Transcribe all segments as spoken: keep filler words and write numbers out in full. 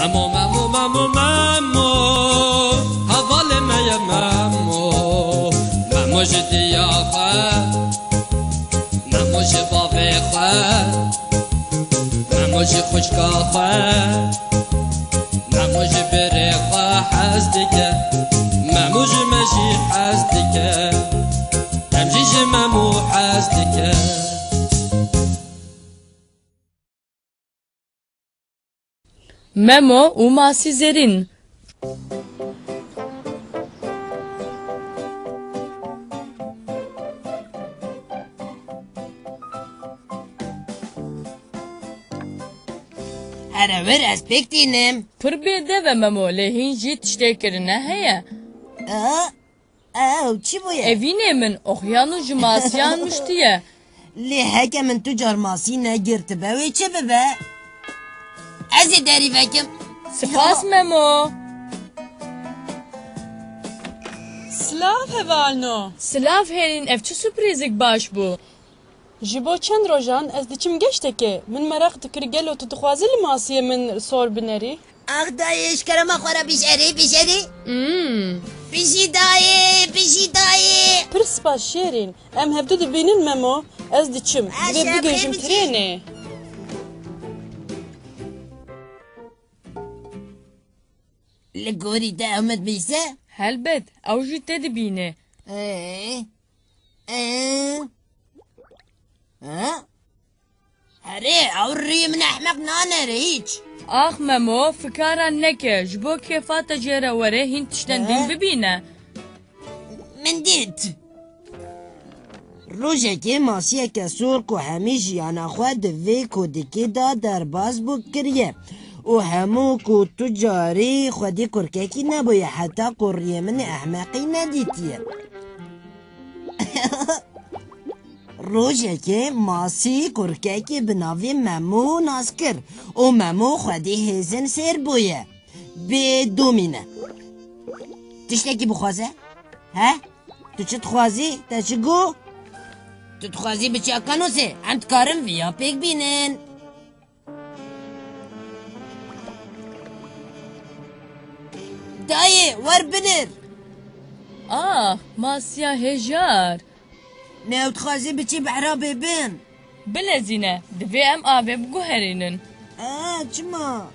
Memo, Memo, Memo, Memo, hevalê me ye Memo. Memo ji diya xwe, Memo ji bavê xwe, Memo ji xwişka xwe, Memo ji birê xwe hez dike, Memo ji me jî hez dike, em jî ji Memo hez dike. Memo û Masî Zerîn. Here wir, ez pêk tînim. Pir bêdev e Memo, lê hîn jî tiştê kirine heye. Aa, Ew çi bûye? Evînê min, oxyanu ji masiyan miştiye. Lê heke min tu car masî negirtibe, wê çi bibe? Ez ê derî vekim. Spas Memo. Silav hevalno. Silav Hêrîn, ev çi surprîzik baş bû? Ji bo çend rojan ez diçim geştekê. Min meraq dikir gelo tu dixwazî li masiyê min sor binerî? Ax dayê, ji kerema xwe re bijerê, bijerê. Hmm. Bijî dayê, bijî dayê. Pir spas Şêrîn. Em hevdu dibînin Memo. Ez diçim. Divê bigihîjim trênê. Li gorî te ew min dibîse? Helbet, ew jî te dibîne. Ee? Ee? Ha? Erê, ew rî min ehmeq nanere hîç. Ax Memo, fikara neke, ji bo kêfa te jê re were hîn tiştên din bibîne. Min dît. Rojekê masiyeke sor ku hemî jiyana xwe di vê kodikê de derbas bû kiriye û hemû ku tu carî xwedî kurkekî nebûye heta ku riyê min ê ehmeqî nedîtiye. Rojekê masî kurkekî bi navê Memo nas kir û Memo xwedî hêzin sêr bûye. Bê domîne. Tiştekî bixwaze? He? Tu çi dixwazî? Te çi got? Tu dixwazî biçî Akanosê? Em dikarin viya pêk bînin. Dayê, wer binir. Ah, masiya hêjar. Ne ew dixwazî biçî behrabê bin? Bilezîne, divê em avê biguherînin. Aa, çima?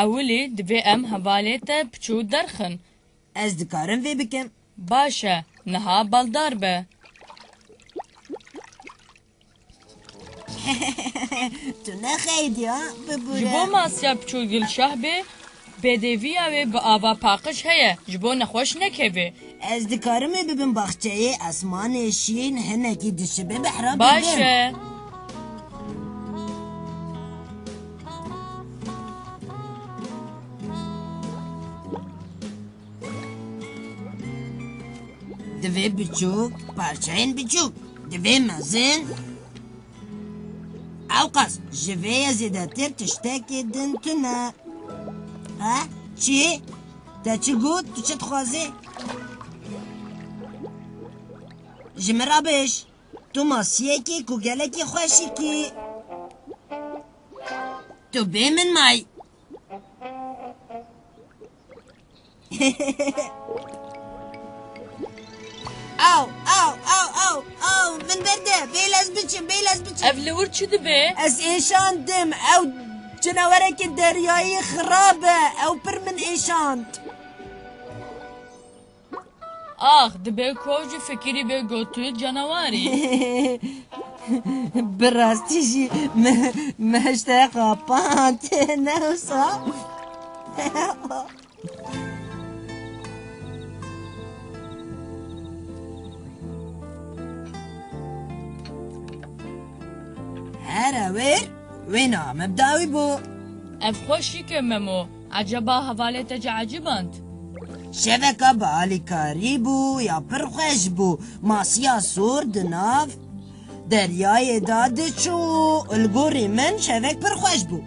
Ewilî divê em hevalê te piçû derxin. Ez dikarim vê bikim. Baş e, niha baldar be. Tu nexeydiya, bibûre. Ji bo masiya piçû Gilşah bê, bêdeviya wê bi ava paqij heye, ji bo nexweş nekeve. Ez dikarim ê bibim baxçeyê, esmanê şîn, hinekî dişibe behra bibim. Baş e. Divê biçûk, parçeyên biçûk. Divê mezin. Ewqas ji vê ye zêdetir tiştekê din tune. Ha? Çi? Te çi got? Tu çi dixwazî? Ji min re bêj. Tu masiyekî ku gelekî xweşik î. Tu bê min may. Aw, aw, aw, aw, aw, min berde. Bêle ez biçim, bêle ez biçim. Ev li wir çi dibe? Ez êşandim. Ew cinawerekî deryayî xirab e. Ew pir min êşand. Ax, dibe ku ew jî fikirî bê ku tu canawarî. Bi rastî jî me, me ji te xapand, ne wisa? Here wir, wêna me bi dawî bû. Ev xweşik e Memo. Eceba hevalê te ci eciband? Şeveka bi alîkarî bû ya pir xweş bû. Masiya sor di nav deryayê de diçû. Li gorî min şevek pir xweş bû.